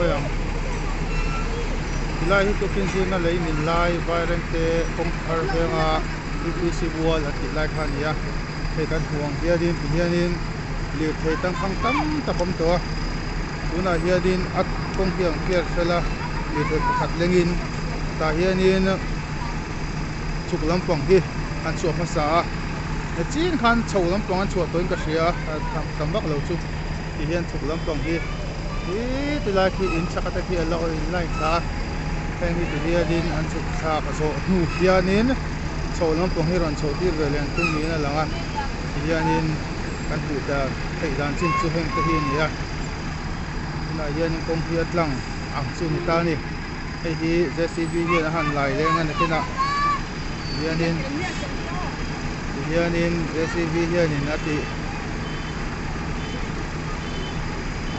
mai ang tilai hi tukin zinga lei min lai vairengte kawng thar venga upc mual an tih lai kha a ni a hei kan hmuh ang hianin ti hianin lirthei tangkhang tam tak a awm tawh a tunah hianin a kawng hi ang phiar fel a lirthei pakhat lengin tah hianin chhuk lampang hi an chhuah hmasa a nichin khan chho lampang an chhuah tawhin ka hria a tam vak lo chu ti hian chhuk lampang hi hi ti lai khi in chhak a te khi a lo in line thla a heng hi ti hianin an chhuk thlak zawh hnu hianin chho lampang hi rawn chho tir ve leh an tum niin a lang a ti hianin kan hmuh dan theih dan chin chu heng te hi a ni a tunah hianin kawng hi a tlang ang chu a ni ta a ni hei hi J C B hian a han lai leng a nakinah hianin ti hianin J C B hianin a tih.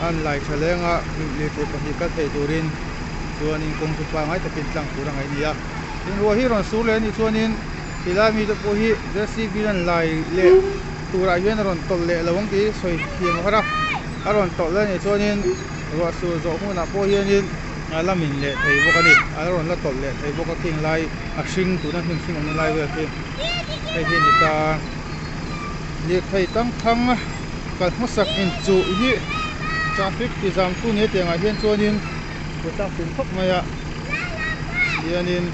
A an lai tha leng a lirthei pahnih kal thei turin chuanin kawng chu pangngai takin tlang tur a ngaih a ni a tin ruah hi rawn sur leh a nih chuanin tilai mite pawh hi J C B an lai leh turah hian a rawn tawlh leh lo ang tih sawi thiam a har a a rawn tawlh leh a nih chuanin ruah sur zawh hunah pawh hianin a la min leh thei bawk a ni a rawn la tawlh leh thei bawk a khing lai a hring tuna hnim hring awmna lai vel khi hei hi a ni ta. Lirthei tangkhang kal hmasak inchuh hi traffic ti zam tu nia tiang ah hian chuanin buaithlak thin khawp mai a hianin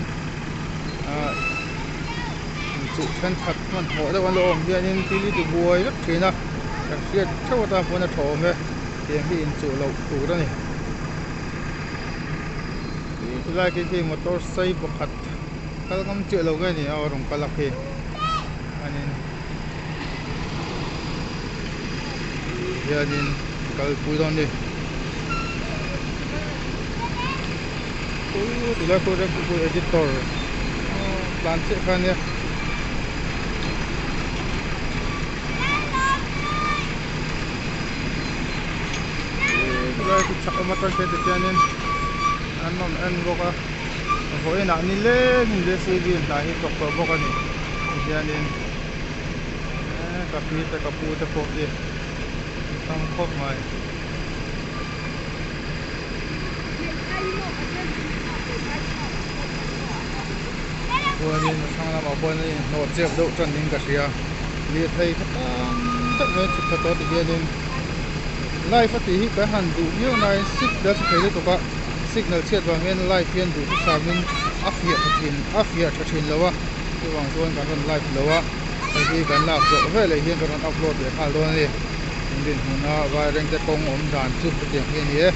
ah inchuh thenkhat hmanhmawh deuh an lo awm hianin thil hi ti buai vek thin a kan hriat theuh atan pawn a tha awm e tiang hi inchuh loh tur a ni tilai khi khi motor sei pakhat kal ngam chiah lo nge ni a rawn kal a khi. Chuanin hianin kalpui dawn a ni tilai khu rengpui editor tlan chiah kha ania tilai khu chhak awm atang khian tikhianin an rawn en bawk a vawiinah nilengin J C B hna hi thawk tawh bawk a ni. Tihianin eee ka pi te ka pu te pawh hi an tam khawp mai. Chuanin a thlang lamah pawh hian a inhnawh chep deuh tan in ka hria lirthei kha tam tak mai a chhuk thla tawh tihianin live a tih hi kan han duh viau nain signal chhe thei lutuk a signal chhiat vang hian live hian duh thusamin a fiah tha thin a fiah tha thin lo a. Chuvang chuan kan rawn live lo a, hei hi kan lak zawh veleh hian kan rawn upload leh nghal dawn a ni. Kan dinhmuna vairengte kawng awm dan chu hetiang hi a ni e.